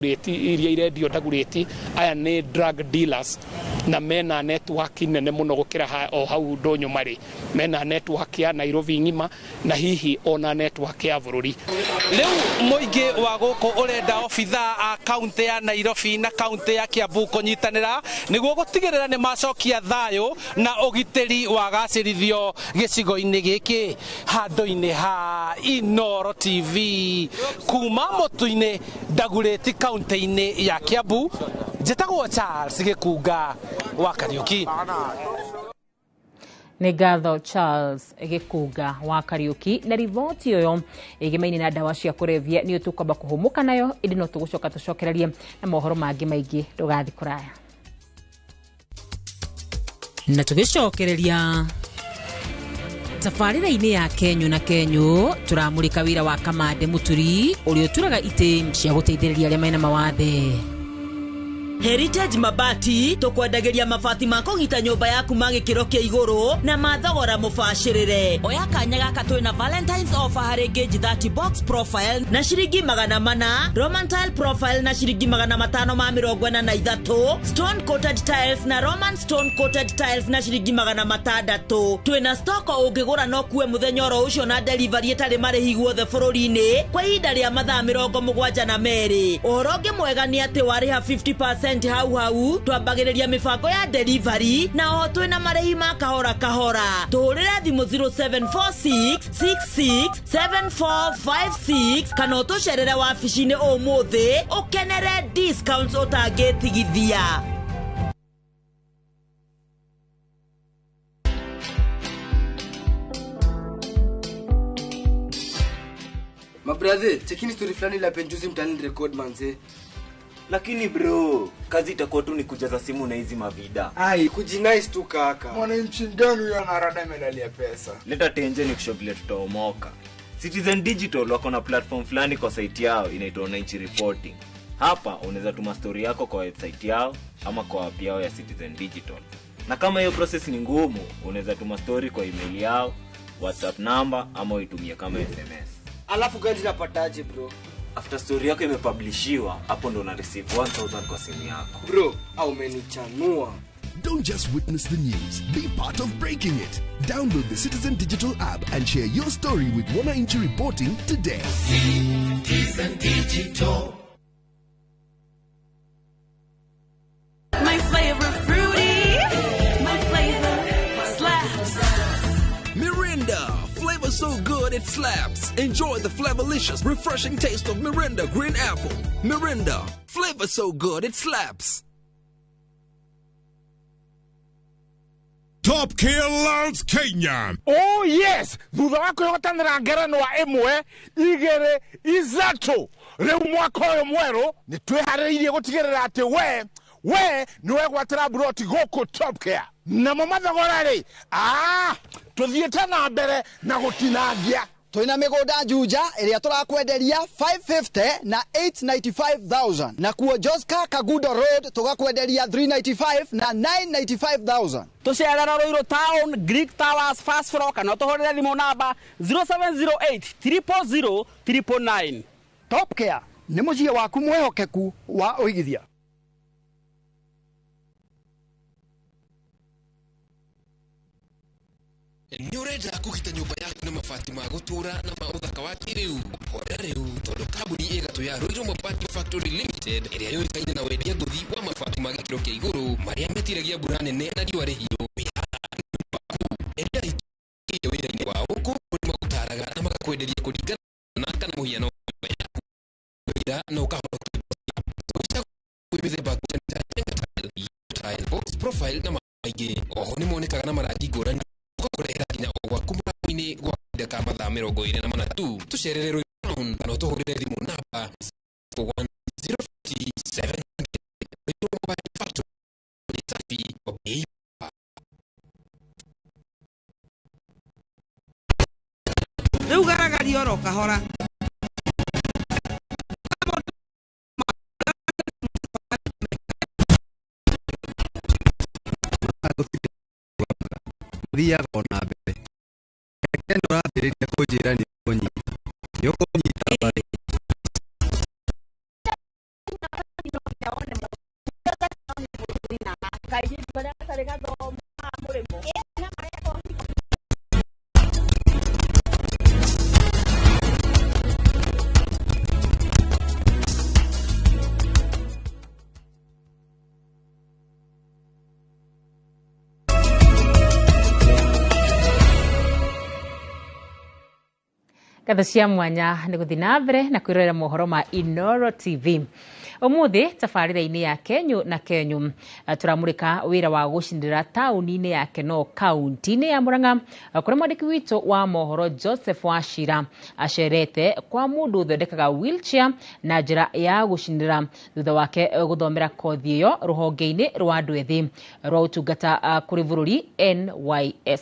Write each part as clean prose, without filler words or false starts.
Ndagurĩti iria irendio Ndagurĩti, aya nĩ drug dealers na mena network nene mũno gũkĩra o hau ndũnyũ marĩ mena network ya Nairobi ng'ima na hihi ona network ya bũrũri. Rĩu mũingĩ wa gũkũ ũrenda obithaa a kaunti ya Nairobi na kaunti ya Kiambu kũnyitanĩra nĩguo gũtigĩrĩra nĩ macokia thayũ na ũgitĩri wagacĩrithio gĩcigo-inĩ gĩkĩ. Handũ-inĩ ha Inooro TV kuma mũtu-inĩ Ndagurĩti kaunti-inĩ ya Kiambu, njĩtagwo Charles Gĩkunga wa Kariũki. Nĩ ngatho Charles Gĩkunga wa Kariũki na riboti ĩyo ĩgemaine na ndawa cia kũrebia. Nĩyo tũkwamba kũhũmũka nayo, ĩndĩ no tũgũcoka tũcokererie na mohoro mangĩ maingĩ. Ndũgathi kũraya. Na tũgĩcokereria tabarĩra-inĩ ya Kenyũ na Kenyũ, tũramũrĩka wĩra wa Kamande Mũturi ũrĩa ũturaga itĩ cia gũteithĩrĩria arĩa mena mawathe. Heritage Mabati tũkwendagĩria mabati ma kũgita nyũmba yaku ma gĩkĩro kĩa igũrũ na ma thogora mũbacĩrĩre. Oya kanya gaka, twĩna Valentines offer harĩ gauge 30 box profile na ciringi 400, Roman tile profile na ciringi 543, stone coated tiles na Roman stone coated tiles na ciringi 600. Twĩna stock, ũngĩgũra no kuwe mũthenya oro ũcio na delivery ĩtarĩ marĩhi guothe bũrũri-inĩ kwa ihinda rĩa mathaa 72. Ũhoro ũngĩ mwega nĩ atĩ warĩha 50% hau hau twambagĩrĩria mĩbango ya delivery, na oho twĩna marĩhi ma kahora kahora. Tũhũrĩre thimũ 0746 66 7456 kana ũtũcerere wabici-inĩ ũmũthĩ ũkenere discounts ũtangĩtigithia. Mabrathe, chekini story fulani la penjuzi mtaani record manze. Lakini bro, kazi itakuwa tu ni kujaza simu na hizi mavida. Ai, kujinice tu kaka. Mwananchi gani huyo anarada medali ya pesa? Leta tenje ni kushow vile tutaomoka. Citizen Digital wako na platform fulani kwa site yao inaitwa Wananchi Reporting. Hapa unaweza tuma story yako kwa website yao ama kwa app yao ya Citizen Digital. Na kama hiyo process ni ngumu, unaweza tuma story kwa email yao, WhatsApp number ama uitumie kama SMS. Alafu gani napataje bro? After story yako imepublishiwa, hapo ndo una receive 1000 kwa simu yako. Bro, au umenichanua. Don't just witness the news, be part of breaking it. Download the Citizen Digital app and share your story with Wananchi Reporting today. Citizen Digital. My flavor fruity, my flavor slaps. Mirinda, flavor so good it slaps. Enjoy the flavorlicious, refreshing taste of Mirinda Green Apple. Mirinda, flavor so good it slaps. Top Killers Kenya. Oh yes, thutha wa kwĩhotanĩra ngerenwa ĩmwe igĩrĩ ithatũ, rĩu mwaka ũyũ mwerũ nĩ twĩharĩrĩirie gũtigĩrĩra atĩ we nĩ wegwatĩra mburoti gũkũ Top Care. Namo mathogora rĩ, tũthiĩte na mbere na gũtinangia. Twina mĩgũnda Juja ĩrĩa tũrakwenderia 550 na 895,000, na kuo Joska Kagudo Road tũgakwenderia 395 na 995,000. Tũcerera Ruiru Town, Greek Towers first floor, kana ũtũhũrĩre thimũ namba 0708 000 999. Top Care nĩ mũciĩ waku mwĩhokeku wa ũigithia. Nĩ ũrenda kũgita nyũmba yaku na mabati ma gũtũũra na ma ũthaka wa kĩrĩu? Hora rĩu, tondũ kambuni ĩgatũ ya Ruiru Mabati Factory Limited, ĩrĩa yũĩkaine na wendia ngũthi wa mabati ma gĩkĩro kĩa igũrũ marĩa metiragia mbura nene na riũa rĩhiũ, endia wĩra-inĩ wao kũu nĩ magũtaraga na magakwenderia kũringana na kana mũhiano wa yaku wĩra na ũkahonokia kwĩ mĩthemba ngũrani ta Jenga tile, tile, box profile na maingĩ. Oho nĩ monekaga na marangi ngũrani, tũgakũrehera nginya o gwaku mũrango-inĩ gwa kahinda ka mathaa 24 tu. Tũcerere Ruiru Town kana ũtũhũrĩre thimũ namba 1057. Ruiru Mobile Factory, safi kwa bei. Rĩu garagaria oro kahora. Thiaga ona mbere. Reke nĩ ũrambĩrĩria kũnjĩra nĩ ũkũnyita. Nĩ ũkũnyita mbarĩ. Rĩgathoma mũrĩmo. Ngatho cia mwanya nĩ gũthiĩ na mbere na kwĩrorera mohoro ma Inooro TV. Ũmũthĩ tabarĩra-inĩ ya Kenyu na Kenyu tũramũrĩka wĩra wa gũcinĩra taũni-inĩ ya Kenol kaunti-inĩ ya Murang'a, kũrĩa mwandĩki witũ wa mohoro Joseph Wachira acerete kwa mũndũ ũthondekaga wheelchair na njĩra ya gũcinĩra thutha wake gũthomera kothi ĩyo rũhonge-inĩ rwa andũ ethĩ rwa ũtungata kũrĩ bũrũri NYS.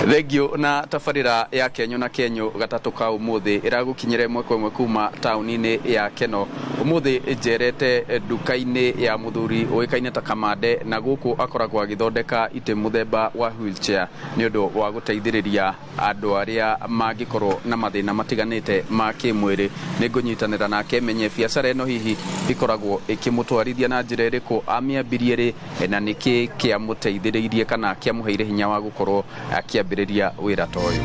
Thengio na tabarĩra ya Kenyu na Kenyu gatatũ ka ũmũthĩ ĩragũkinyĩra ĩmwe kwa ĩmwe kuma taũni-inĩ ya Keno. Ũmũthĩ njerete nduka-inĩ ya mũthuri ũĩkaine ta Kamande, na gũkũ akoragwo agĩthondeka itĩ mũthemba wa wheelchair nĩ ũndũ wa gũteithĩrĩria andũ arĩa mangĩkorwo na mathĩna matiganĩte ma kĩmwĩrĩ. Nĩ ngũnyitanĩra nake menye biacara ĩno hihi ĩkoragwo ĩkĩmũtwarithia na njĩra ĩrĩkũ, amĩambirie rĩ na nĩkĩ kĩamũteithĩrĩirie kana kĩamũheire hinya wa gũkorwo akĩambĩrĩria wĩra ta ũyũ.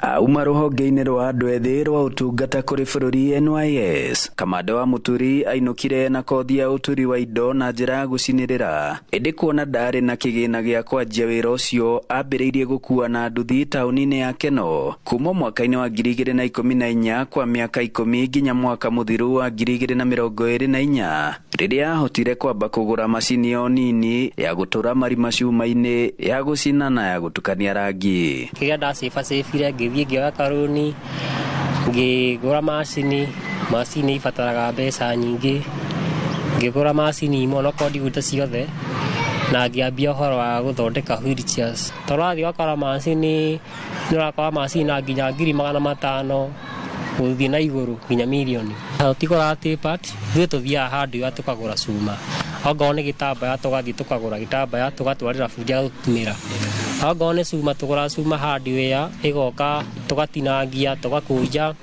Auma rũhonge-inĩ rwa andũ ethĩ rwa ũtungata kũrĩ bũrũri NYS, Kamande wa Mũturi ainũkire na kothi ya ũturi wa indo na njĩra ya gũcinĩrĩra. Ĩndĩ kuona ndarĩ na kĩgĩna gĩa kwanjia wĩra ũcio, ambĩrĩirie gũkua na nduthi taũni-inĩ ya Keno kuma mwaka-inĩ wa 2014 kwa mĩaka 10 nginya mwaka mũthiru wa 2024, rĩrĩa ahotire kwamba kũgũra macini o nini ya gũtũra marima cuma-inĩ, ya gũcina na ya gũtukania rangi. Kĩrĩa ndacĩbacĩbire ngĩthiĩ ngĩoya karũni, ngĩgũra macini ibataraga mbeca nyingĩ, ngĩgũra macini imwe onokorwo ndigũrĩte ciothe, na ngĩambia ũhoro wa gũthondeka wheelchairs. Tondũ wathiĩ ũgakora macini, nĩ ũrakora macini na nginya 500,000 gũthiĩ na igũrũ nginya mirioni. Tũtigũraga tape, ithuĩ tũthiaga handũ ya tũkagũra cuma, okorwo nĩ gĩtambaya tũgathiĩ tũkagũra gĩtambaya tũgatwarĩra bundi agatũtumĩra, okorwo nĩ cuma tũgũraga cuma hardware ĩgoka tũgatinangia tũgakũnja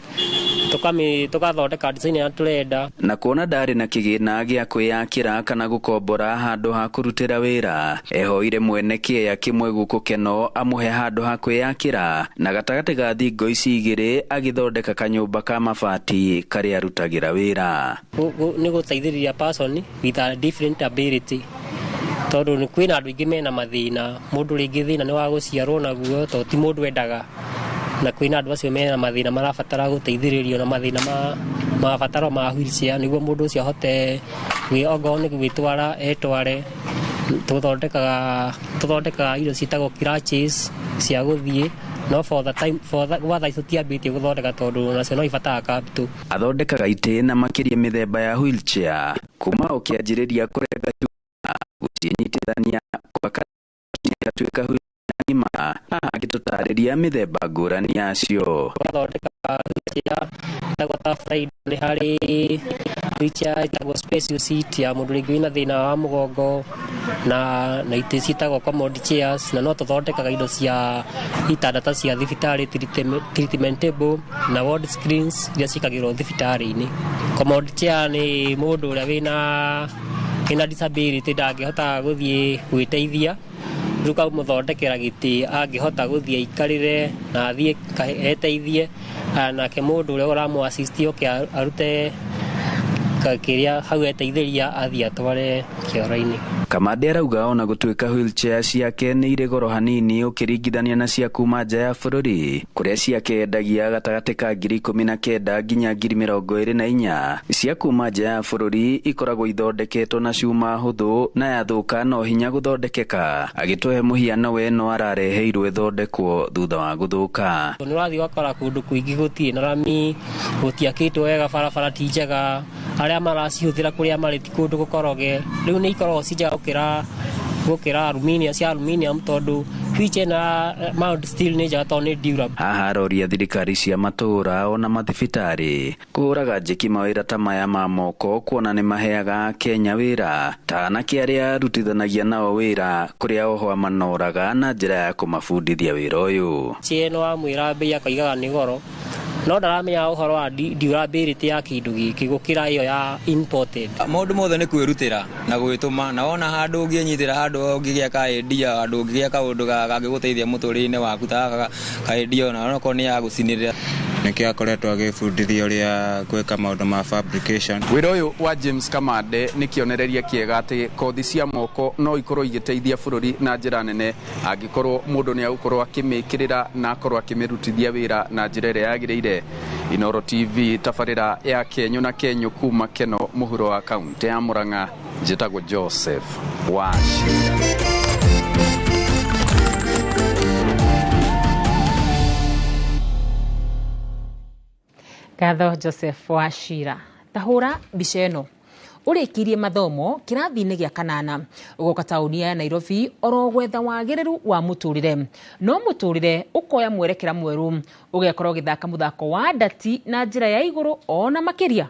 tũgathondeka design ĩrĩa tũrenda. Na kuona ndarĩ na kĩgĩna gĩa kwĩyakĩra kana gũkombora handũ ha kũrutĩra wĩra, ehoire mwene kĩeya kĩmwe gũkũ Keno amũhe handũ ha kwĩyakĩra, na gatagatĩ ga thingo ici igĩrĩ agĩthondeka kanyũmba ka mabati karĩa arutagĩra wĩra. Nĩ gũteithĩrĩria person with a different ability, tondũ nĩ kwĩna andũ aingĩ mena mathĩna, mũndũ rĩngĩ thĩna nĩ wa gũciarwo naguo tondũ ti mũndũ endaga, na kwĩna andũ acio mena mathĩna marabatara gũteithĩrĩrio na mathĩna ma mabataro ma wheelchair nĩguo mũndũ ũcio ahote okorwo nĩ gwĩtwara etware. Tũthondekaga indo ciĩtagwo crutches cia gũthiĩ, no for the time for the gwa thaa ici tũtiambĩtie gũthondeka tondũ nacio no ibataraga capital. Athondekaga itĩ na makĩria mĩthemba ya wheelchair kuma ũkĩanjĩrĩria kũrenga cuma, gũcinyitithania gwaka igatuĩka wheelchair ng'ima. Haha agĩtũtarĩria mĩthemba ngũrani yacio. Tũgathondeka wheelchair ĩtagwo Tough Ride, nĩ harĩ wheelchair ĩtagwo special seat ya mũndũ rĩngĩ wĩna thĩna wa mũgongo, na itĩ ciĩtagwo commode chairs, na no tũthondekaga indo cia itanda ta cia thibitarĩ, treatment table na ward screens iria ciĩkagĩrwo thibitarĩ-inĩ. Commode chair nĩ mũndũ ũrĩa wĩna disability ndangĩhota gũthiĩ gwĩteithia, rĩu ũkamũthondekera gĩtĩ angĩhota gũthiĩ aikarĩre na athiĩ eteithie, nake mũndũ ũrĩa ũramũ assist oke arute kĩrĩa hau eteithĩria athiĩ atware kĩoro-inĩ. Kamande arauga ona gũtuĩka wheelchair ciake nĩ irĩ goro hanini ũkĩringithania na cia kuma nja ya bũrũri, kũrĩa ciake endagia gatagatĩ ka 19,000 nginya 24,000. Cia kuma nja ya bũrũri ikoragwo ithondeketwo na cuma hũthũ na yathũka no hinya gũthondekeka. Agĩtũhe mũhiano we no arareheirwo ĩthondekwo thutha wa gũthũka. Nĩ ũrathiĩ ũgakora kũndũ kũingĩ gũtirĩ na rami, gũtiakĩtwo wega, barabara ti njega, arĩa maracihũthĩra kũrĩa marĩ ti kũndũ gũkoroge. Rĩu nĩ ikoragwo ci njega gũkĩra aluminium cia aluminium tondũ Wheelchair na mount steel nĩ njega tondũ nĩ durable. Haha aroria thirikari cia matũũra ona mathibitarĩ kũhũraga njeki mawĩra ta maya ma moko kuona nĩ maheaga Kenya wĩra ta anake arĩa arutithanagia nao wĩra kũrĩa oho amanoraga na njĩra ya kũmabundithia wĩra ũyũ. Chair no wamwĩra mbei akoigaga nĩ goro, no ndaramenya ũhoro wa durability ya kĩndũ gĩkĩ gũkĩra ĩyo ya imported. Maũndũ mothe nĩ kwĩrutĩra na gwĩtũma, na wona handũ ũngĩnyitĩra handũ ũngĩgĩa ka idea, handũ ũngĩgĩa kaũndũ kangĩgũteithia mũtũrĩre-inĩ waku ta ka idea, ona onokorwo nĩ ya gũcinĩrĩra. Nĩkĩo akoretwo agĩbundithia ũrĩa gwĩka maũndũ ma fabrication. Wĩra ũyũ wa James Kamande nĩ kĩonereria kĩega atĩ kothi cia moko no ikorwo igĩteithia bũrũri na njĩra nene angĩkorwo mũndũ nĩ agũkorwo akĩmĩkĩrĩra na akorwo akĩmĩrutithia wĩra na njĩra ĩrĩa yagĩrĩire. Inooro TV tabarĩra ya Kenyũ na Kenyũ kuma Keno mũhuro wa kaunti ya Murang'a, njĩtagwo Joseph Wachira. Ngatho Joseph Wachira. Tahũra mbica ĩno ũrĩkirie mathomo kĩrathi-inĩ gĩa kanana ũgoka taũni ya Nairobi oro gwetha wagĩrĩru wa mũtũrĩre, no mũtũrĩre ũkoya mwerekera mwerũ ũgekorwo ũgĩthaka mũthako wa ndati na njĩra ya igũrũ ona makĩria.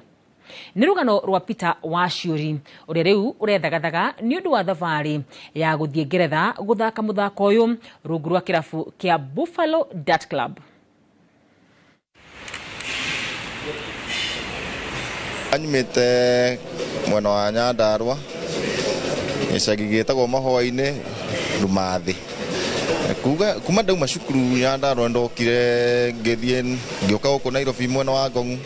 Nĩ rũgano rwa Peter Waciũri ũrĩa rĩu ũrethagathaga nĩ ũndũ wa thabarĩ ya gũthiĩ Ngeretha gũthaka mũthako ũyũ rungu rwa kĩrabu kĩa Buffalo Dart Club. Anyumĩte mwena wa Nyandarua gĩcagi gĩtagwo Mahũa-inĩ Rumathĩ. Kuma ndauma cukuru Nyandarua ndokire ngĩthiĩ ngĩũka gũkũ Nairobi mwena wa Ngong,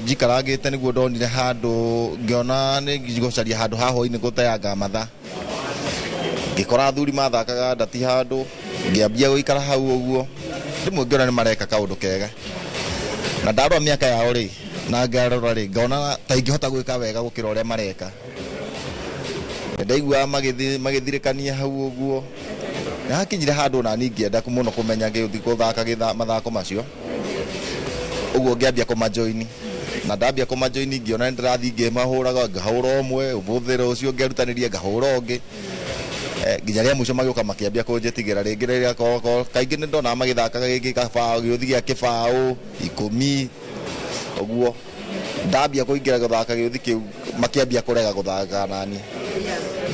njikarangĩte nĩguo ndonire handũ ngĩona nĩ ngũcaria handũ ha hwaĩ-inĩ gũteanga mathaa, ngĩkora athuri mathakaga ndati handũ, ngĩambia gũikara hau ũguo, rĩmwe ngĩona nĩ mareka kaũndũ kega. Na ndarora mĩaka yao rĩ na ngarora rĩ ngona ta ingĩhota gwĩka wega gũkĩra ũrĩa mareka. Ndaiguaga magĩthirĩkania hau ũguo, na hakinyire handũ nani ngĩenda mũno kũmenya gũthaka mathako macio, ũguo ngĩambia kũmajoini, na ndambia kũmajoini ngĩona nĩ ndĩrathiĩ ngĩmahũraga, ngahũra ũmwe ũmũthĩ rũciũ ngerutanĩria ngahũra ũngĩ, nginya rĩa mũico magĩũka makĩambia kũnjĩtigĩra rĩngĩ rĩrĩa kaingĩ nĩ ndonaga magĩthakaga gĩkĩ kabaũ gĩũthi gĩa kĩbaũ 10 ũguo, ndambia kũingĩra gũthaka gĩũthi kĩu makĩambia kũrega gũthaka nani,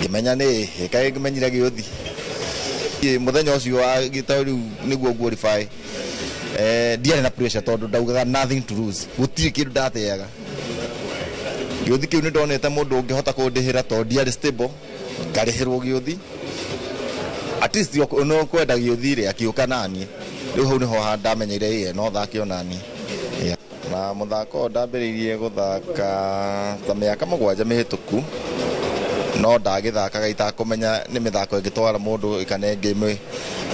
ngĩmenya nĩ kaĩ ngĩmenyire gĩũthi. Mũthenya ũcio wa gĩtau rĩu nĩguo qualify, ndiarĩ na pressure tondũ ndaugaga nothing to lose, gũtirĩ kĩndũ ndateaga. Gĩũthi kĩu nĩ ndonete mũndũ ũngĩhota kũndĩhĩra tondũ ndiarĩ stable, ngarĩhĩrwo gĩũthi, at least no kwenda gĩũthi rĩ akĩũka naniĩ, rĩu hau nĩho ndamenyeire ĩĩ no thake onaniĩ. Na mũthako ndambĩrĩirie gũthaka ta mĩaka 7 mĩhĩtũku, no ndagĩthakaga itakũmenya nĩ mĩthako ĩngĩtwara mũndũ kana ĩngĩ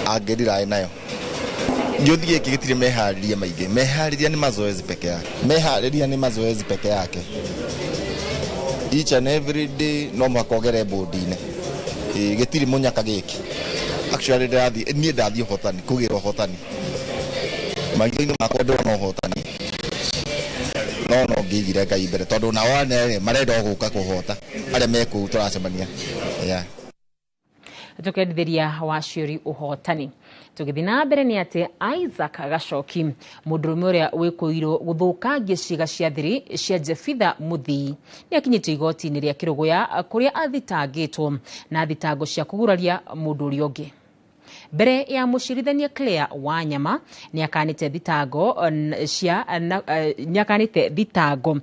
angĩriraĩ nayo. Gĩũthi gĩkĩ gĩtirĩ meharĩria maingĩ, meharĩria nĩ mazoezi peke yake, meharĩria nĩ mazoezi peke yake. Each and every day no mũhaka ũgere bodi-inĩ, gĩtirĩ mũnyaka gĩkĩ. Actually ndĩrathiĩ niĩ ndathiĩ ũhotani kũgĩra ũhotani, maitho-inĩ makwa ndĩrona ũhotani, no ngĩigire Ngai mbere tondũ nao ane marenda o gũka kũhota arĩa me kũu tũracemania. Tukendithĩria Waciũri ũhotani. Tũgĩthiĩ na mbere nĩ atĩ Isaac Gacoki mũndũrũme ũrĩa wĩkũirwo gũthũkangia ciĩga cia thiri cia Jefitha Mũthii nĩ akinyĩtio igoti-inĩ rĩa Kĩrũgũya kũrĩa athitangĩtwo na thitango cia kũguraria mũndũ ũrĩa ũngĩ. Mbere ya mũcirithania Claire Wanyama nĩ akanĩte thitango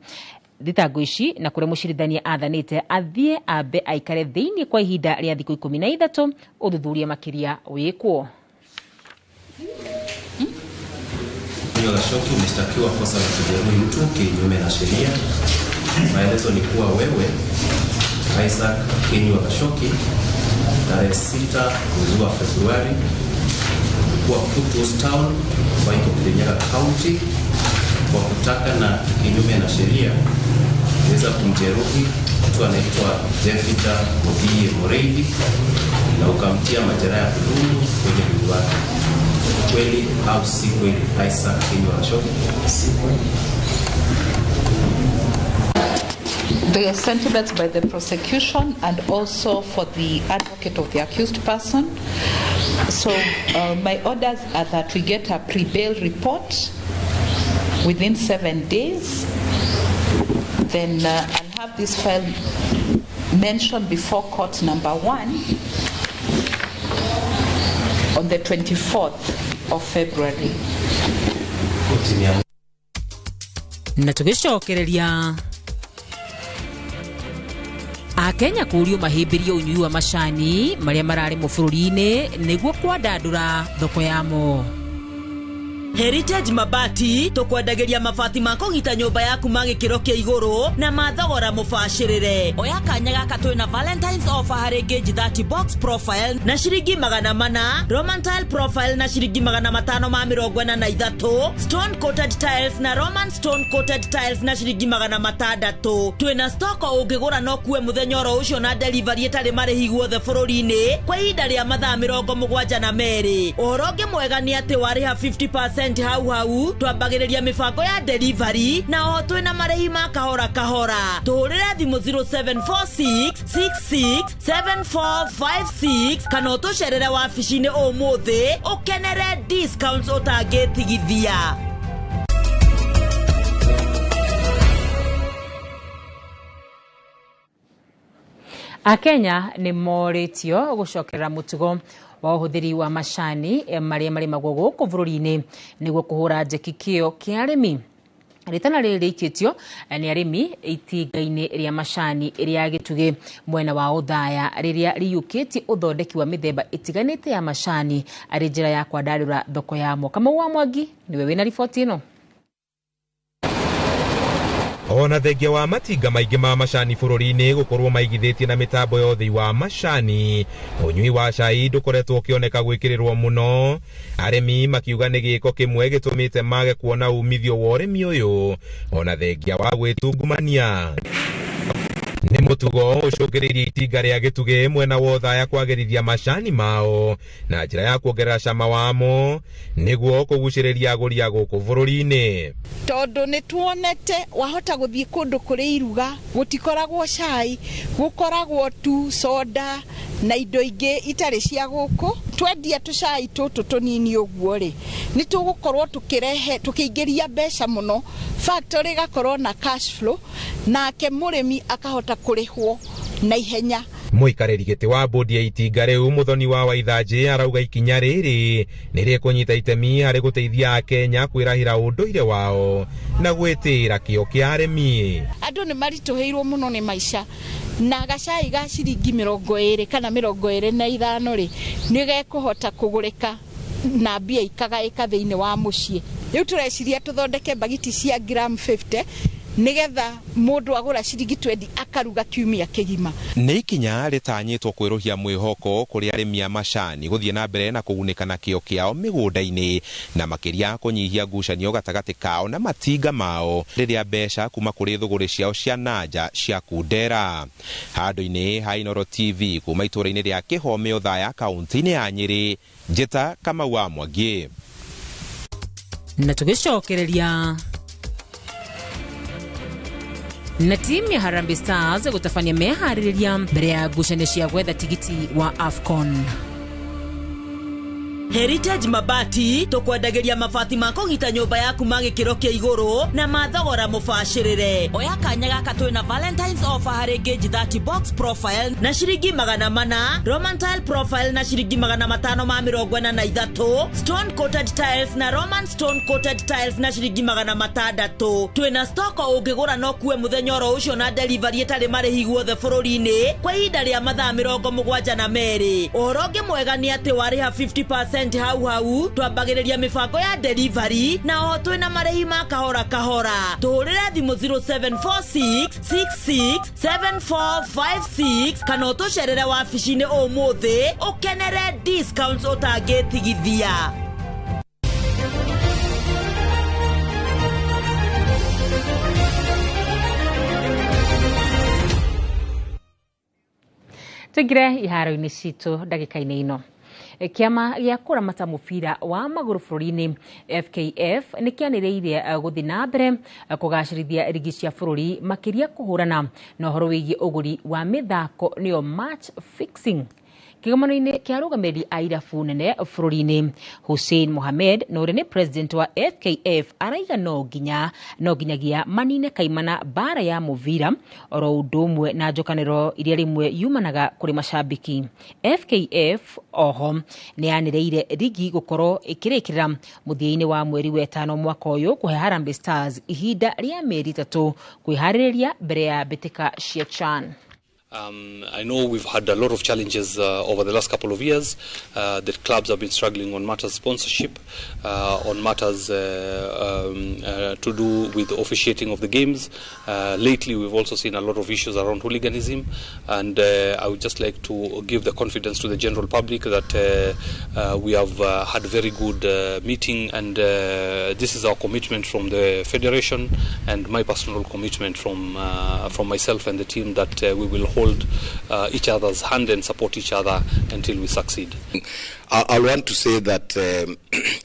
thitango ici na kũrĩa mũcirithania athanĩte athiĩ ambe aikare thĩinĩ kwa ihinda rĩa thikũ 13 ũthuthuria makĩria wĩkwo. Gacoki, umeshtakiwa kosa la kujeruhi mtu kinyume na sheria. Maelezo ni kuwa wewe Isaac Kinyua Gacoki tarehe 6 mwezi wa Februari ulikuwa Kutus Town ambayo iko Kirinyaga County kwa kutaka na kinyume na sheria kuweza kumjeruhi mtu anaitwa Jefita Muthie Mureithi na ukamtia majeraha ya kudumu kwenye mwili wake. Kweli au si kweli, Isaac Kinyua Gacoki? Si kweli. The sentiments by the prosecution and also for the advocate of the accused person. So my orders are that we get a pre-bail report within 7 days. Then I'll have this file mentioned before court number 1 on the 24th of February. Na tũgĩcokereria Akenya kũũrio mahĩmbĩrie ũnyui wa macani marĩa mararĩmwo bũrũri-inĩ nĩguo kwandandũra thoko yamo. Heritage Mabati tukwendagĩria mabati ma kũgita nyũmba yaku ma gĩkĩro kĩa igũrũ na ma thogora mũbacĩrĩre. Oya kanya gaka twĩna Valentine's offer harĩ gauge 30 box profile na ciringi 400, Roman tile profile na ciringi 543, stone coated tiles na Roman stone coated tiles na ciringi 600. Twĩna stock ũngĩgũra no kuwe mũthenya oro ũcio na delivery ĩtarĩ marĩhi guothe bũrũri-inĩ kwa ihinda rĩa mathaa 72. Ũhoro ũngĩ mwega nĩ atĩ warĩha 50% hau hau twambagĩrĩria mĩbango ya delivery na oho twĩna marĩhi ma kahora kahora. Tũhũrĩre thimũ 0746667456 kana ũtũcerere wabici-inĩ ũmũthĩ ũkenere discounts ũtangĩtigithia. Akenya nĩ morĩtio gũcokerera mũtugo wa ũhũthĩri wa macani marĩa marĩmagwo gũkũ bũrũri-inĩ nĩguo kũhũra njeki kĩo kĩa arĩmi. Rĩtana rĩrĩ rĩikĩtio nĩ arĩmi itinga-inĩ rĩa macani rĩa Gĩtugĩ mwena wa Othaya rĩrĩa rĩiyũkĩtie ũthondeki wa mĩthemba ĩtiganĩte ya macani arĩ njĩra ya kwandandũra thoko yamo. Kamau wa Mwangi nĩwe wĩna riboti ĩno. Ona thengia wa matinga maingĩ ma macani bũrũri-inĩ gũkorwo maigithĩtie na mĩtambo ya ũthĩi wa macani, ũnyui wa cai ndũkoretwo ũkĩoneka gwĩkĩrĩrwo mũno. Arĩmi makiuga nĩ gĩko kĩmwe gĩtũmĩte mage kuona umithio wa ũrĩmi ũyũ ona thengia wa gwĩtungumania. Nĩ mũtugo ũcũngĩrĩirie itinga rĩa Gĩtugĩ mwena wa Othaya kwagĩrithia macani mao na njĩra ya kuongerera cama wamo nĩguo kũgucĩrĩria agũri a gũkũ bũrũri-inĩ. Tondũ nĩ tuonete wahota gũthiĩ kũndũ kũrĩ iruga gũtikoragwo cai, gũkoragwo tu soda na indo ingĩ itarĩ cia gũkũ. Twendia tũcai tũtũ tũnini ũguo rĩ, nĩ tũgũkorwo tũkĩrehe tũkĩingĩria mbeca mũno, factory ĩgakorwo na cash flow, nake mũrĩmi akahota kũrĩhwo na ihenya. Mũikarĩri gĩtĩ wa bodi ya itinga rĩu Mũthoni wa Waithanjĩ arauga ikinya rĩrĩ nĩ rĩkũnyita itemi harĩ gũteithia Akenya kwĩrahĩra ũndũire wao na gwĩtĩĩra kĩo kĩa arĩmi. Andũ nĩ maritũhĩirwo mũno nĩ maica na gacai ga ciringi 20 kana 25 rĩ nĩ gekũhota kũgũrĩka na mbia ikagaĩka thĩinĩ wa mũciĩ. Rĩu tũreciria tũthondeke bagiti cia gram 50 nigetha mũndũ agũra ciringi 20 akaruga kiumia kĩgima. Nĩ ikinya rĩtanyĩtwo kwĩrũhia mwĩhoko kũrĩ arĩmi a macani gũthiĩ na mbere na kũgunĩka na kĩo kĩao mĩgũnda-inĩ na makĩria kũnyihia ngucanio gatagatĩ kao na matinga mao rĩrĩa mbeca kuma kũrĩ thũgũrĩ ciao cia nanja cia kundera. Handũ-inĩ ha Inooro TV kuma itũũra-inĩ rĩa Kĩhome Othaya kaunti-inĩ ya Nyĩrĩ, Njĩta Kamau wa Mwangi. Na tũgĩcokereria na timu ya Harambee Stars gũtabania meharĩrĩria mbere ya ngucanio cia gwetha tigiti wa AFCON. Heritage Mabati tukwendagĩria mabati ma kũgita nyũmba yaku ma gĩkĩro kĩa igũrũ na ma thogora mũbacĩrĩre. Oya kanya gaka twĩna Valentine's offer harĩ gauge 30 box profile na ciringi 400, Roman tile profile na ciringi 543, stone coated tiles na Roman stone coated tiles na ciringi 600. Twĩna stock ũngĩgũra no kuwe mũthenya oro ũcio na delivery ĩtarĩ marĩhi guothe bũrũri-inĩ kwa ihinda rĩa mathaa 72. Ũhoro ũngĩ mwega nĩ atĩ warĩha 50% hau hau twambagĩrĩria mĩbango ya delivery na oho twĩna marĩhi ma kahora kahora. Tũhũrĩre thimũ 0746667456 kana ũtũcerere wabici-inĩ ũmũthĩ ũkenere discounts ũtangĩtigithia. Tũingĩre iharo-inĩ citũ ndagĩka-inĩ ĩno. Kĩama gĩa kũramata mũbira wa magũrũ bũrũri-inĩ FKF nĩ kĩanĩrĩire gũthiĩ na mbere kũgacĩrithia rigi cia bũrũri makĩria kũhũrana na ũhoro wĩgiĩ ũgũri wa mĩthako nĩyo match fixing. Kĩgomano-inĩ kĩa arũgamĩrĩri a irabu nene bũrũri-inĩ Hussein Mohamed na ũrĩa nĩ president wa FKF araiga no nginyagia manine kaimana bara ya mũbira oro ũndũ ũmwe na njokanĩro iria rĩmwe yumanaga kũrĩ macambĩki. FKF oho nĩ yanĩrĩire rigi gũkorwo ĩkĩrĩkĩrĩra mũthia-inĩ wa mweri wa ĩtano mwaka ũyũ kũhe Harambee Stars ihinda rĩa mĩeri 3 kwĩharĩrĩria mbere ya mbĩtĩka cia CHAN. I know we've had a lot of challenges over the last couple of years that clubs have been struggling on matters sponsorship, on matters to do with officiating of the games. Lately we've also seen a lot of issues around hooliganism, and I would just like to give the confidence to the general public that we have had very good meeting, and this is our commitment from the federation and my personal commitment from myself and the team that we will hold each other's hand and support each other until we succeed. I want to say that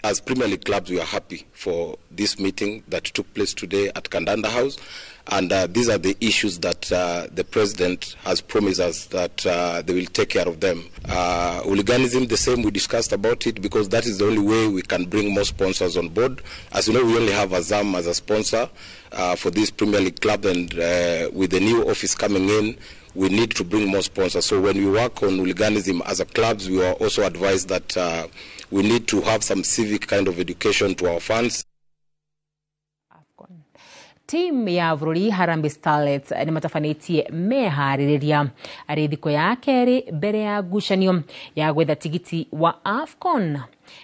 as Premier League clubs, we are happy for this meeting that took place today at Kandanda House, and these are the issues that the president has promised us that they will take care of them. Hooliganism, the same, we discussed about it, because that is the only way we can bring more sponsors on board. As you know, we only have Azam as a sponsor for this Premier League club, and with the new office coming in, we need to bring more sponsors. So when we work on hooliganism as a clubs, we are also advised that we need to have some civic kind of education to our fans. Timu ya bũrũri Harambee Starlets nĩ matabanĩtie meharĩrĩria arĩ thikũ ya kerĩ mbere ya ngucanio ya gwetha tigiti wa AFCON.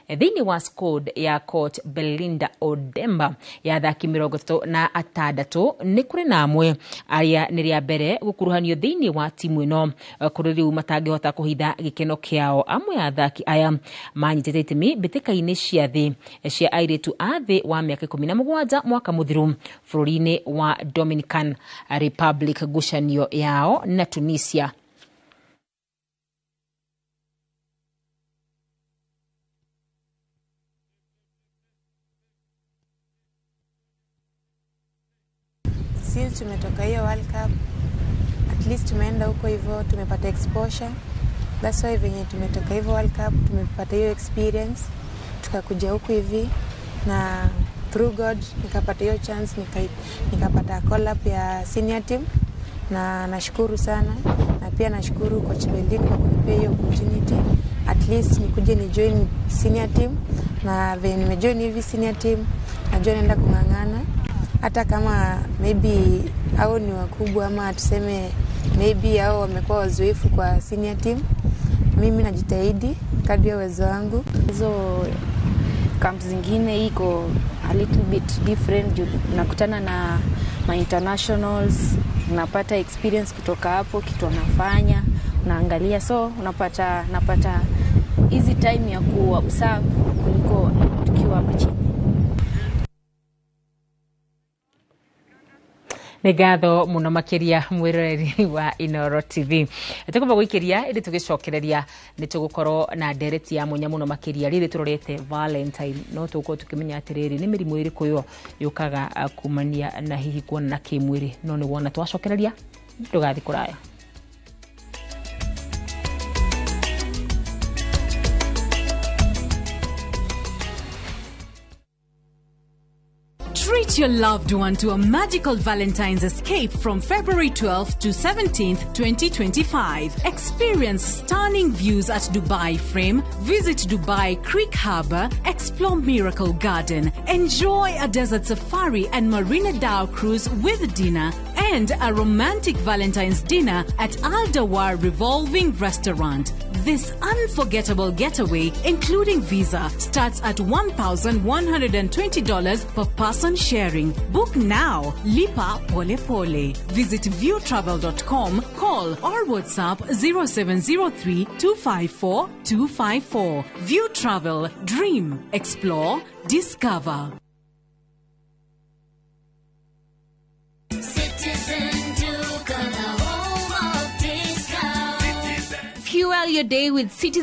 Thĩinĩ wa squad ya coach Belinda Odemba ya athaki 36 nĩ kũrĩ na amwe arĩa nĩ rĩa mbere gũkuruhanio thĩinĩ wa timu ĩno kũrĩ rĩu matangĩhota kũhitha gĩkeno kĩao. Amwe a athaki aya manyitĩte itemi mbĩtĩka-inĩ cia thĩ cia airĩtu a thĩ wa mĩaka 17 mwaka mũthiru bũrũri-inĩ wa Dominican Republic ngucanio yao na Tunisia. Since tumetoka hiyo World Cup, at least tumeenda huko hivyo, tumepata exposure. That's why venye tumetoka hivyo World Cup, tumepata hiyo experience, tukakuja huku hivi na through God nikapata hiyo chance, nikapata call up ya senior team, na nashukuru sana, na pia nashukuru coach Belinda kwa kunipea hiyo opportunity, at least nikuje ni join senior team, na venye nimejoin hivi senior team najua naenda kung'ang'ana. Hata kama maybe hao ni wakubwa ama tuseme maybe hao wamekuwa wazoefu kwa senior team, mimi najitahidi kadri ya uwezo wangu. Hizo camps zingine iko a little bit different, nakutana na ma internationals, unapata experience kutoka hapo, kitu wanafanya, unaangalia, so napata easy time ya ku observe kuliko tukiwa hapa chini. Nĩ ngatho mũno makĩria mwĩroreri wa Inooro TV. Tũkwamba gũikĩria ĩndĩ tũgĩcokereria nĩ tũgũkorwo na ndereti ya mwanya mũno makĩria rĩrĩ tũrorete Valentine, no tũgũkorwo tũkĩmenya atĩrĩrĩ nĩ mĩrimũ ĩrĩkũ yo yũkaga kumania na hihi kuonana kĩmwĩrĩ, no nĩ wona twacokereria ndũgathiĩ kũraya. Treat your loved one to a magical Valentine's escape from February 12th to 17th, 2025. Experience stunning views at Dubai Frame, visit Dubai Creek Harbour, explore Miracle Garden, enjoy a desert safari and Marina Dhow cruise with dinner, and a romantic Valentine's dinner at Al Dawar Revolving Restaurant. This unforgettable getaway, including visa, starts at $1,120 per person sharing. Book now. Lipa Pole Pole. Visit viewtravel.com, call or WhatsApp 0703 254 254. View Travel. Dream. Explore. Discover. Citizen Duka, the home of discount. Fuel your day with Citizen.